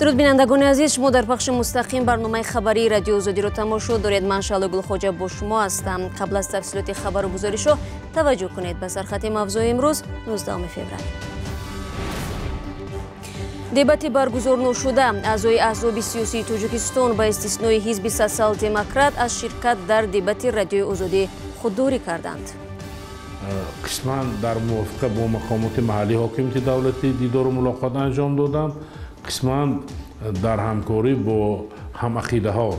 Дуруд бинандагони азиз, шумо дар пахши мустақим барномаи хабарии Радиои Озодиро тамошо доред. Ман Шаҳло Гулхоҷа бо шумо ҳастам. Қабл аз тафсилоти хабару гузоришҳо таваҷҷӯҳ кунед ба сархати мавзӯи имрӯз, 19 феврал. Дебати баргузор нашуда. Аъзои аҳзоби сиёсии Тоҷикистон ба истиснои ҳизби Социал-Демократ аз ширкат дар дебати Радиои Озодӣ худдорӣ карданд. Қисман дар мувофиқа бо мақомоти маҳаллии ҳокимияти давлатӣ дидору мулоқот анҷом додам, қисман дар ҳамкорӣ бо ҳамақидаҳо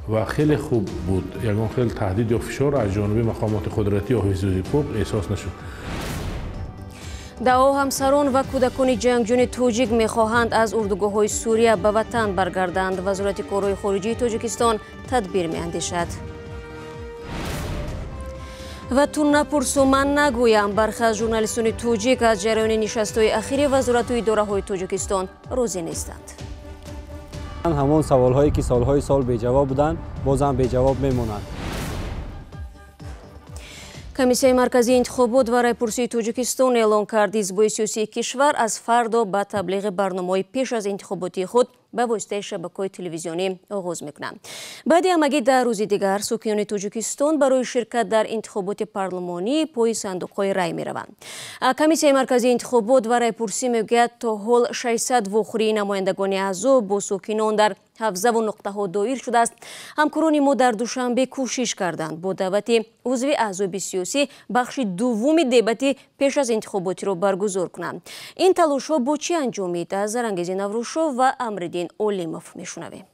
ва хеле хуб буд. Ягон хел таҳдид ё фишор аз ҷониби мақомоти қудратӣ ё ҳифзи ҳуқуқ эҳсос нашуд. Даҳо ҳамсарон ва кӯдакони ҷангҷӯни тоҷик мехоҳанд аз урдугоҳҳои Сурия ба ватан баргарданд. Вазорати корҳои хориҷии Тоҷикистон тадбир меандешад. Ва ту напурсу ман нагӯям. Бархе аз журналистони тоҷик аз ҷараёни нишастҳои ахири вазорату идораҳои Тоҷикистон розӣ нестанд. Ҳамон саволҳое ки солҳои сол беҷавоб буданд, бозам беҷавоб мемонанд. Комиссияи марказии интихобот ва райпурсии Тоҷикистон эълон кард, ҳизбҳои сиёсии кишвар аз фардо ба таблиғи барномаҳои пеш аз интихоботии худ ба воситаи шабакаҳои телевизионӣ оғоз мекунанд. Баъди ҳамагӣ 10 рӯзи дигар сокинони Тоҷикистон барои ширкат дар интихоботи парлумонӣ пои сандуқҳои рай мераванд. Комиссияи марказии интихобот ва райпурсӣ мегӯяд, то ҳол 600 вохӯрии намояндагони аъзо бо сокинон дар ҳавзаву нуқтаҳо доир шудааст. Ҳамкорони мо дар Душанбе кӯшиш карданд бо даъвати узви аҳзоби сиёсӣ бахши дуввуми дебати пеш аз интихоботиро баргузор кунанд. Ин талошҳо бо чӣ анҷомид? Аз Зарангези Наврӯзшоҳ ва Амриддин Олимов мешунавем.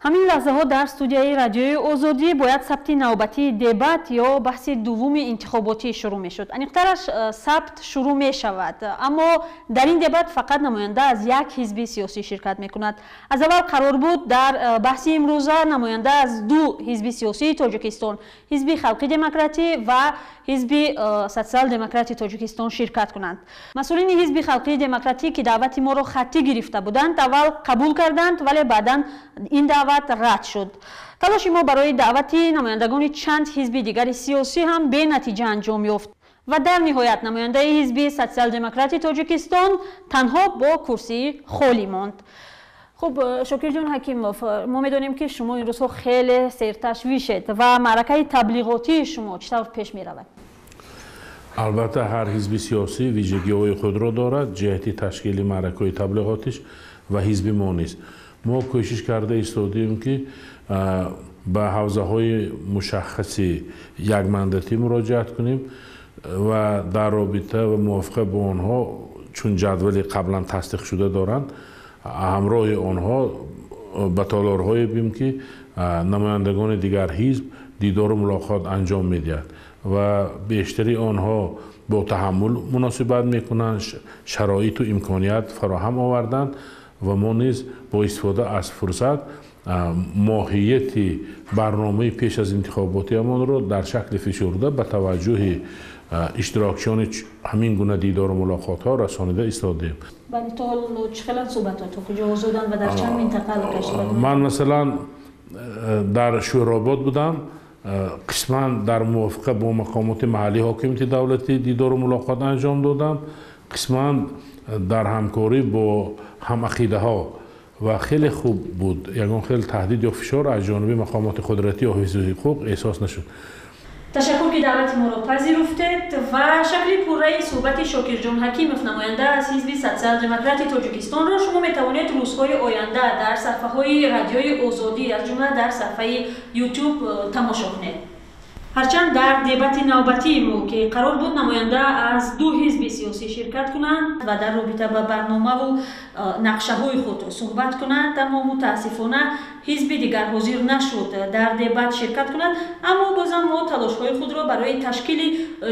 Ҳамин лаҳзаҳо дар студияи Радиои Озодӣ бояд сабти навбатии дебат ё баҳси дуввуми интихоботӣ шурӯъ мешуд. Аниқтараш, сабт шурӯъ мешавад, аммо дар ин дебат фақат намоянда аз як ҳизби сиёсӣ ширкат мекунад. Аз аввал қарор буд дар баҳси имрӯза намоянда аз ду ҳизби сиёсии Тоҷикистон, ҳизби Халқи Демократӣ ва ҳизби Социал-Демократи Тоҷикистон ширкат кунанд. Масъулини ҳизби Халқии Демократӣ, ки даъвати моро хаттӣ гирифта буданд, аввал қабул карданд, вале баъдан ин даъват рад шуд. Талоши мо барои даъвати намояндагони чанд ҳизби дигари сиёсӣ ҳам бенатиҷа анҷом ёфт ва дар ниҳоят намояндаи ҳизби Социал-Демократи Тоҷикистон танҳо бо курсии холӣ монд. Хуб, Шокирҷон Ҳакимов, мо медонем, ки шумо ин рӯзҳо хеле серташвишед ва маъракаи таблиғотии шумо чӣ тавр пеш меравад? Албатта, ҳар ҳизби сиёсӣ вижагиҳои худро дорад ҷиҳати ташкили маъракаҳои таблиғотиш ва ҳизби мо низ. Мо кӯшиш карда истодем, ки ба ҳавзаҳои мушаххаси якмандатӣ муроҷиат кунем ва дар робита ва мувофиқа бо онҳо, чун ҷадвали қаблан тасдиқшуда доранд, ҳамроҳи онҳо ба толорҳое бим, ки намояндагони дигар ҳизб дидору мулоқот анҷом медиҳад ва бештари онҳо бо таҳаммул муносибат мекунанд, шароиту имконият фароҳам оварданд ва мо низ бо истифода аз фурсат моҳияти барномаи пеш аз интихоботиамонро дар шакли фишурда ба таваҷҷӯҳи иштирокчиёни ҳамин гуна дидору мулоқотҳо расонида истодем. Бале, то ҳол чӣ хеланд суҳбатҳо, то куҷо озоданд ва дар чанд минтақа алоқа шуданд? Ман масалан дар Шӯробод будам, қисман дар мувофиқа бо мақомоти маҳаллии ҳокимияти давлатӣ дидору мулоқот анҷом додам, қисман дар ҳамкорӣ бо ҳамақидаҳо ва хеле хуб буд. Ягон хел таҳдид ё фишор аз ҷониби мақомоти қудратӣ ё ҳифзи ҳуқуқ эҳсос нашуд. Ташаккур, ки даъвати моро пазируфтед ва шакли пурраи суҳбати Шокирҷон Ҳакимов, намоянда аз ҳизби Социал-Демократи Тоҷикистонро шумо метавонед рӯзҳои оянда дар саҳфаҳои Радиои Озодӣ, аз ҷумла дар саҳфаи Ютуб тамошо кунед. Ҳарчанд дар дебати навбатии мо, ки қарор буд намоянда аз ду ҳизби сиёсӣ ширкат кунанд ва дар робита ба барномаву нақшаҳои худ суҳбат кунанд, аммо мутаассифона ҳизби дигар ҳозир нашуд дар дебат ширкат кунад. Аммо бозам мо талошҳои худро барои ташкили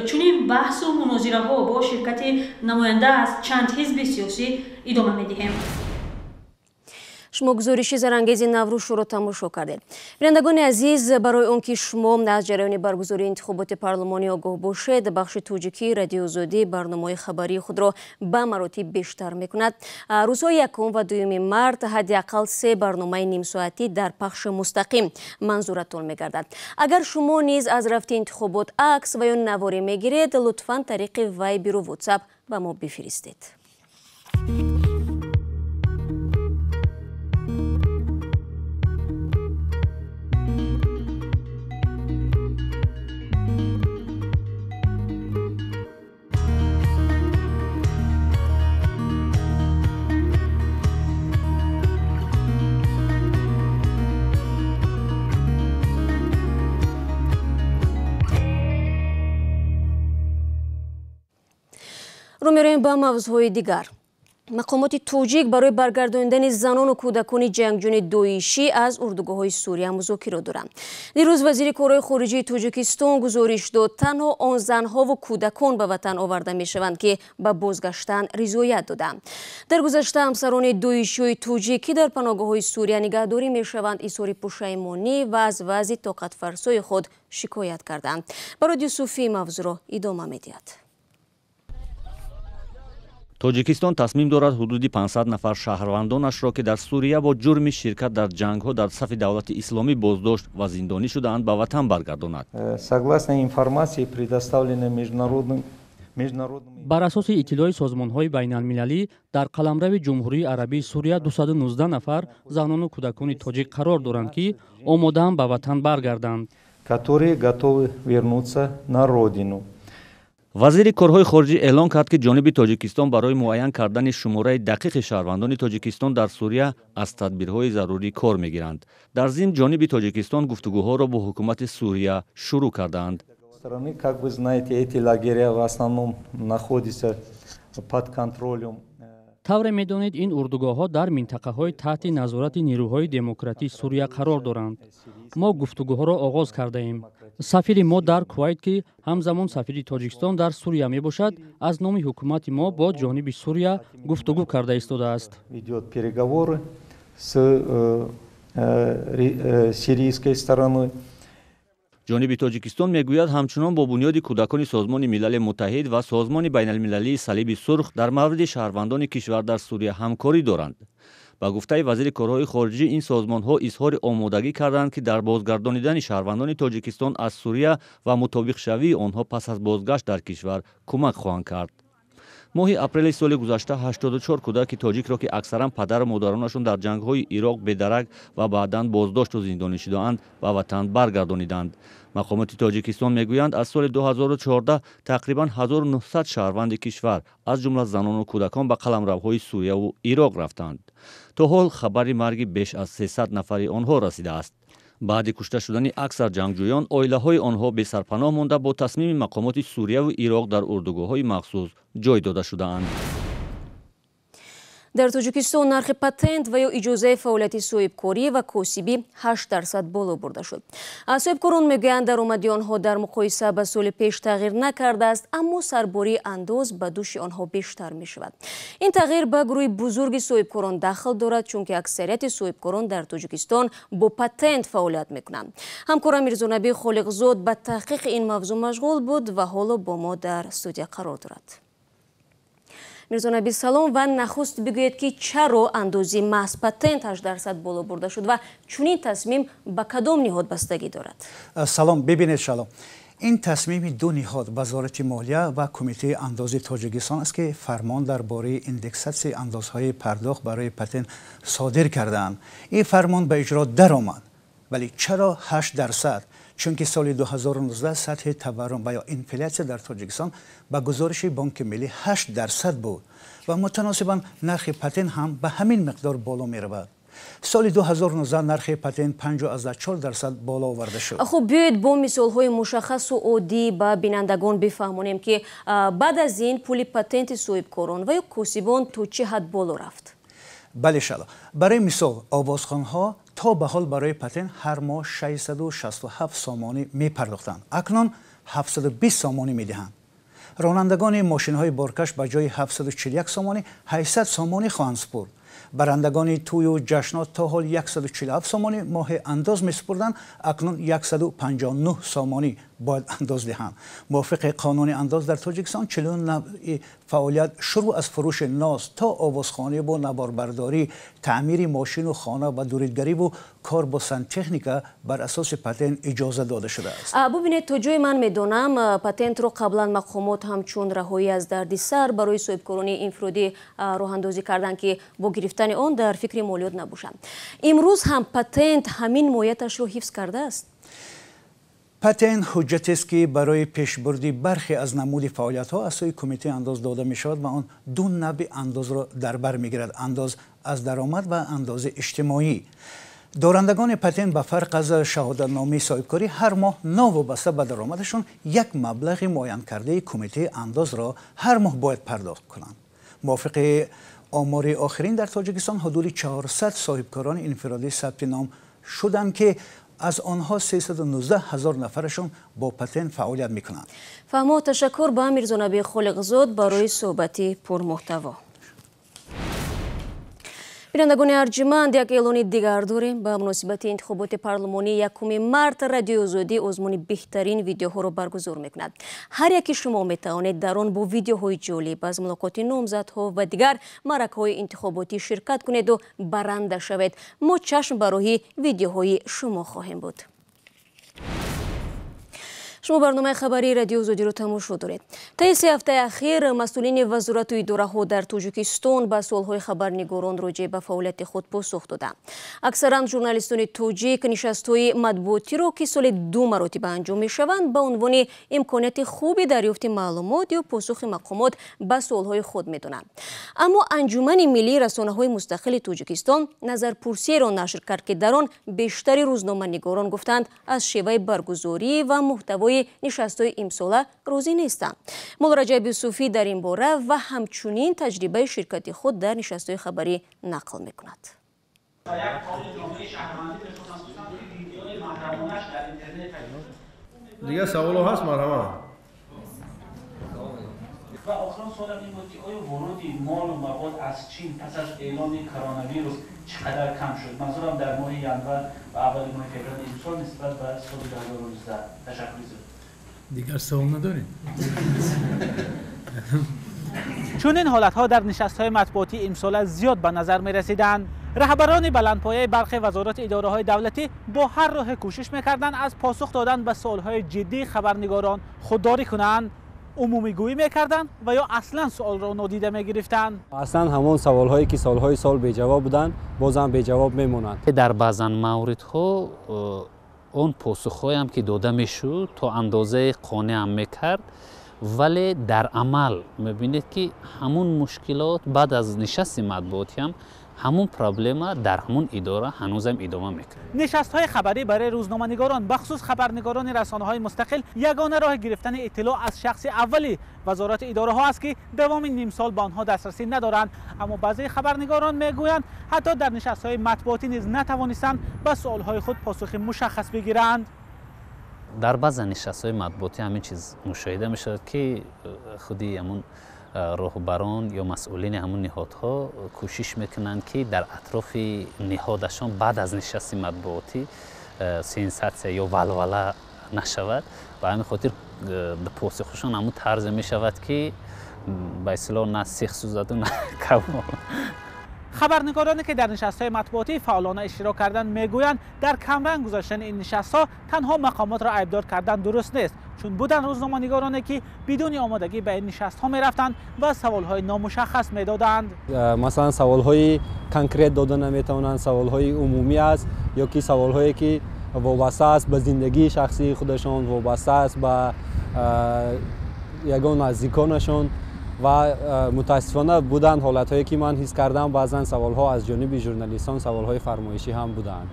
чунин баҳсу мунозираҳо бо ширкати намоянда аз чанд ҳизби сиёсӣ идома медиҳем. Шумо гузориши зарангези Наврӯзшоро тамошо кардед. Бинандагони азиз, барои он ки шумо аз ҷараёни баргузории интихоботи парлумонӣ огоҳ бошед, бахши тоҷикии Радиои Озодӣ барномаҳои хабарии худро ба маротиб бештар мекунад. Рӯзҳои 1 ва 2 март ҳадди ақал 3 барномаи нимсоатӣ дар пахши мустақим манзуратон мегардад. Агар шумо низ аз рафти интихобот акс ва ё наворе мегиред, лутфан тариқи Вайберу Ватсап ба мо бифиристед. Рӯ мероем ба мавзӯъҳои дигар. Мақомоти тоҷик барои баргардонидани занону кӯдакони ҷангҷӯни доишӣ аз урдугоҳҳои Сурия музокира доранд. Дирӯз вазири корҳои хориҷии Тоҷикистон гузориш дод, танҳо он занҳову кӯдакон ба ватан оварда мешаванд, ки ба бозгаштан ризоят доданд. Дар гузашта ҳамсарони доишиҳои тоҷик, ки дар паноҳгоҳҳои Сурия нигаҳдорӣ мешаванд, изҳори пушаймонӣ ва аз вазъи тоқатфарсои худ шикоят карданд. Бароди Юсуфӣ мавзӯъро идома медиҳад. Тоҷикистон тасмим дорад ҳудуди 500 нафар шаҳрвандонашро, ки дар Сурия бо ҷурми ширкат дар ҷангҳо дар сафи давлати исломӣ боздошт ва зиндонӣ шудаанд, ба ватан баргардонад. Согласно информации, предоставленной международным Бар асоси иттилои созмонҳои байналмилалӣ, дар қаламрави Ҷумҳурии Арабии Сурия 219 нафар занону кӯдакони тоҷик қарор доранд, ки омодаанд ба ватан баргарданд. Которые готовы вернуться на родину. Вазири корҳои хориҷӣ эълон кард, ки ҷониби Тоҷикистон барои муайян кардани шумораи дақиқи шаҳрвандони Тоҷикистон дар Сурия аз тадбирҳои зарурӣ кор мегиранд. Дар зимн ҷониби Тоҷикистон гуфтугӯҳоро бо ҳукумати Сурия шурӯъ кардаанд. Как вы знаете, эти лагеря в основном находятся под контролем. Тавре медонед, ин урдугоҳҳо дар минтақаҳои таҳти назорати нерӯҳои демократии Сурия қарор доранд. Мо гуфтугӯҳоро оғоз кардаем. Сафири мо дар Кувайт, ки ҳамзамон сафири Тоҷикистон дар Сурия мебошад, аз номи ҳукумати мо бо ҷониби Сурия гуфтугӯ карда истодааст. Ведет переговоры с сирийской стороной. Ҷониби Тоҷикистон мегӯяд, ҳамчунон бо бунёди кӯдакони Созмони Милали Муттаҳид ва Созмони Байналмилалии Салиби Сурх дар мавриди шаҳрвандони кишвар дар Сурия ҳамкорӣ доранд. Ба гуфтаи вазири корҳои хориҷӣ, ин созмонҳо изҳори омодагӣ карданд, ки дар бозгардонидани шаҳрвандони Тоҷикистон аз Сурия ва мутобиқшавии онҳо пас аз бозгашт дар кишвар кӯмак хоҳанд кард. Моҳи апрели соли гузашта 84 кӯдаки тоҷикро, ки аксаран падару модаронашон дар ҷангҳои Ироқ бедарак ва баъдан боздошту зиндонӣ шудаанд, ба ватан баргардониданд. Мақомоти Тоҷикистон мегӯянд, аз соли 2014 тақрибан 1900 шаҳрванди кишвар, аз ҷумла занону кӯдакон, ба қаламравҳои Сурияву Ироқ рафтанд. То ҳол хабари марги беш аз 300 нафари онҳо расидааст. Баъди кушта шудани аксар ҷангҷӯён, оилаҳои онҳо бесарпаноҳ монда, бо тасмими мақомоти Сурияву Ироқ дар урдугоҳҳои махсус ҷой дода шудаанд. Дар Тоҷикистон нархи патент ва ё иҷозаи фаъолияти соҳибкорӣ ва косибӣ 8% боло бурда шуд. Соҳибкорон мегӯянд, даромади онҳо дар муқоиса ба соли пеш тағйир накардааст, аммо сарбории андоз ба дӯши онҳо бештар мешавад. Ин тағйир ба гурӯҳи бузурги соҳибкорон дахл дорад, чунки аксарияти соҳибкорон дар Тоҷикистон бо патент фаъолият мекунанд. Ҳамкорам Мирзонаби Холиқзод ба таҳқиқи ин мавзӯъ машғул буд ва ҳоло бо мо дар студия қарор дорад. Мирзонаби, салом, ва нахуст бигӯед, ки чаро андози маҳз патент 8% боло бурда шуд ва чунин тасмим ба кадом ниҳод бастагӣ дорад? Салом, бибинед, шалом. Ин тасмими ду ниҳод, Вазорати молия ва Кумитаи андози Тоҷикистон аст, ки фармон дар бораи индексатсияи андозҳои пардохт барои патент содир кардаанд. Ин фармон ба иҷро даромад. Вале чаро 8%? Чунки соли 2019 сатҳи таваррум ва ё инфлятсия дар Тоҷикистон ба гузориши Бонки Миллӣ 8% буд ва мутаносибан нархи патент ҳам ба ҳамин миқдор боло меравад. Соли 2019 нархи патент 5,4% боло оварда шуд. Хуб, биёед бо мисолҳои мушаххасу оддӣ ба бинандагон бифаҳмонем, ки баъд аз ин пули патенти соҳибкорон ва ё косибон то чӣ ҳад боло рафт. Бале, шало. Барои мисол, овозхонҳо то ба ҳол барои патент ҳар моҳ 667 сомонӣ мепардохтанд. Акнун 720 сомонӣ медиҳанд. Ронандагони мошинҳои боркаш ба ҷои 741 сомонӣ 800 сомонӣ хоҳанд супурд. Барандагони тӯю ҷашнот то ҳол 147 сомонӣ моҳи андоз месупурданд, акнун 159 сомонӣ бояд андоз диҳанд. Мувофиқи қонуни андоз дар Тоҷикистон 40 навъи фаъолият шурӯъ аз фурӯши ноз то овозхониву наворбардорӣ, таъмири мошину хона ва дуридгариву кор бо сантехника бар асоси патент иҷоза дода шудааст. Бубинед, то ҷое ман медонам, патентро қаблан мақомот ҳамчун раҳоӣ аз дарди сар барои соҳибкорони инфиродӣ роҳандозӣ карданд, ки бо гирифтани он дар фикри молиёт набошанд. Имрӯз ҳам патент ҳамин моҳияташро ҳифз кардааст? Патент ҳуҷҷатест, ки барои пешбурди бархе аз намуди фаъолиятҳо аз сӯи кумитаи андоз дода мешавад ва он ду навъи андозро дар бар мегирад: андоз аз даромад ва андози иҷтимоӣ. Дорандагони патент ба фарқ аз шаҳодатномаи соҳибкорӣ ҳар моҳ новобаста ба даромадашон як маблағи муайянкардаи кумитаи андозро ҳар моҳ бояд пардохт кунанд. Мувофиқи омори охирин дар Тоҷикистон ҳудуди 400 соҳибкорони инфиродӣ сабти ном шуданд, ки аз онҳо 319 ҳазор нафарашон бо патент фаъолият мекунанд. Фаҳмо, ташаккур ба Мирзонаби Холиқзод барои суҳбати пурмуҳтаво. Бинандагони арҷманд, як эълони дигар дорем. Ба муносибати интихоботи парлумонии 1 март Радиои Озодӣ озмуни беҳтарин видеоҳоро баргузор мекунад. Ҳар яки шумо метавонед дар он бо видеоҳои ҷолиб аз мулоқоти номзадҳо ва дигар маъракаҳои интихоботӣ ширкат кунеду баранда шавед. Мо чашм ба роҳи видеоҳои шумо хоҳем буд. Шумо барномаи хабарии Радиои Озодиро тамошо доред. Таи се ҳафтаи ахир масъулини вазорату идораҳо дар Тоҷикистон ба суолҳои хабарнигорон роҷеъ ба фаъолияти худ посух доданд. Аксаран журналистони тоҷик нишастҳои матбуотиро, ки соли 2 маротиба анҷом мешаванд, ба унвони имконияти хуби дарёфти маълумот ё посухи мақомот ба суолҳои худ медонанд. Аммо Анҷумани миллии расонаҳои мустақили Тоҷикистон назарпурсиеро нашр кард, ки дар он бештари рӯзноманигорон гуфтанд, аз шеваи баргузорӣ ва муҳтавои нишастҳои имсола розӣ нестанд. Муллораҷаб Юсуфӣ дар ин бора ва ҳамчунин таҷрибаи ширкати худ дар нишастҳои хабарӣ нақл мекунад. Дигар саволо ҳаст, марҳамат. Ва охирон суолам ин буд, ки оё воруди молу мавод аз Чин пас аз эълони коронавирус чӣ қадар кам шуд? Манзурам дар моҳи январ ва аввали моҳи феврали имсол нисбат ба соли 2019. Ташаккури зиёд. Дигар савол надорем? Чунин ҳолатҳо дар нишастҳои матбуотии имсола зиёд ба назар мерасиданд. Раҳбарони баландпояи бархе вазорати идораҳои давлатӣ бо ҳар роҳе кӯшиш мекарданд аз посух додан ба суолҳои ҷиддии хабарнигорон худдорӣ кунанд. Умумигӯӣ мекарданд ва ё аслан суолро нодида мегирифтанд. Аслан ҳамон саволҳое ки солҳои сол беҷавоб буданд, бозам беҷавоб мемонанд. Дар баъзан мавридҳо он посухҳоям ки дода мешуд то андозаи қонеъам мекард, вале дар амал мебинед, ки ҳамун мушкилот баъд аз нишасти матбуотиам ҳамун проблема дар ҳамун идора ҳанӯзам идома мекунад. Нишастҳои хабарӣ барои рӯзноманигорон, бахусус хабарнигорони расонаҳои мустақил, ягона роҳи гирифтани иттилоъ аз шахси аввали вазорати идораҳо аст, ки давоми нимсол ба онҳо дастрасӣ надоранд. Аммо баъзеи хабарнигорон мегӯянд, ҳатто дар нишастҳои матбуотӣ низ натавонистанд ба суолҳои худ посухи мушаххас бигиранд. Дар баъзе нишастҳои матбуотӣ ҳамин чиз мушоҳида мешавад, ки худи ҳамун роҳбарон ё масъулини ҳамун ниҳодҳо кӯшиш мекунанд, ки дар атрофи ниҳодашон баъд аз нишасти матбуотӣ сенсатсия ё валвала нашавад. Ба ҳамин хотир посухашон ҳамун тарзе мешавад, ки ба истилоҳ на сех сӯзаду на кабоб. Хабарнигороне ки дар нишастҳои матбуотӣ фаъолона иштирок карданд мегӯянд, дар камранг гузоштани ин нишастҳо танҳо мақомотро айбдор кардан дуруст нест, чун буданд рӯзноманигороне ки бидуни омодагӣ ба ин нишастҳо мерафтанд ва саволҳои номушаххас медоданд. Масалан, саволҳои конкрет дода наметавонанд, саволҳои умумӣ аст ё ки саволҳое ки вобаста аст ба зиндагии шахсии худашон, вобаста аст ба ягон наздиконашон. Ва мутаассифона буданд ҳолатҳое ки ман ҳис кардам, баъзан саволҳо аз ҷониби журналистон саволҳои фармоишӣ ҳам буданд.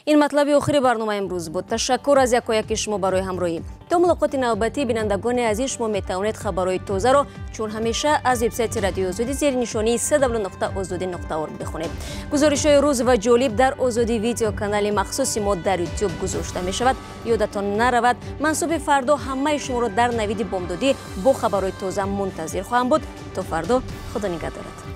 Ин матлаби охири барномаи имрӯз буд. Ташаккур аз якояки шумо барои ҳамроҳӣ. То мулоқоти навбатӣ, бинандагони азиз, шумо метавонед хабарҳои тозаро чун ҳамеша аз вебсайти Радиои Озодӣ зери нишонии www.ozodi.org бихонед. Гузоришҳои рӯз ва ҷолиб дар Озодӣ Видео, канали махсуси мо дар Ютуб, гузошта мешавад. Ёдатон наравад, ман субҳи фардо ҳамаи шуморо дар навиди бомдодӣ бо хабарҳои тоза мунтазир хоҳам буд. То фардо, худо нигаҳдорад.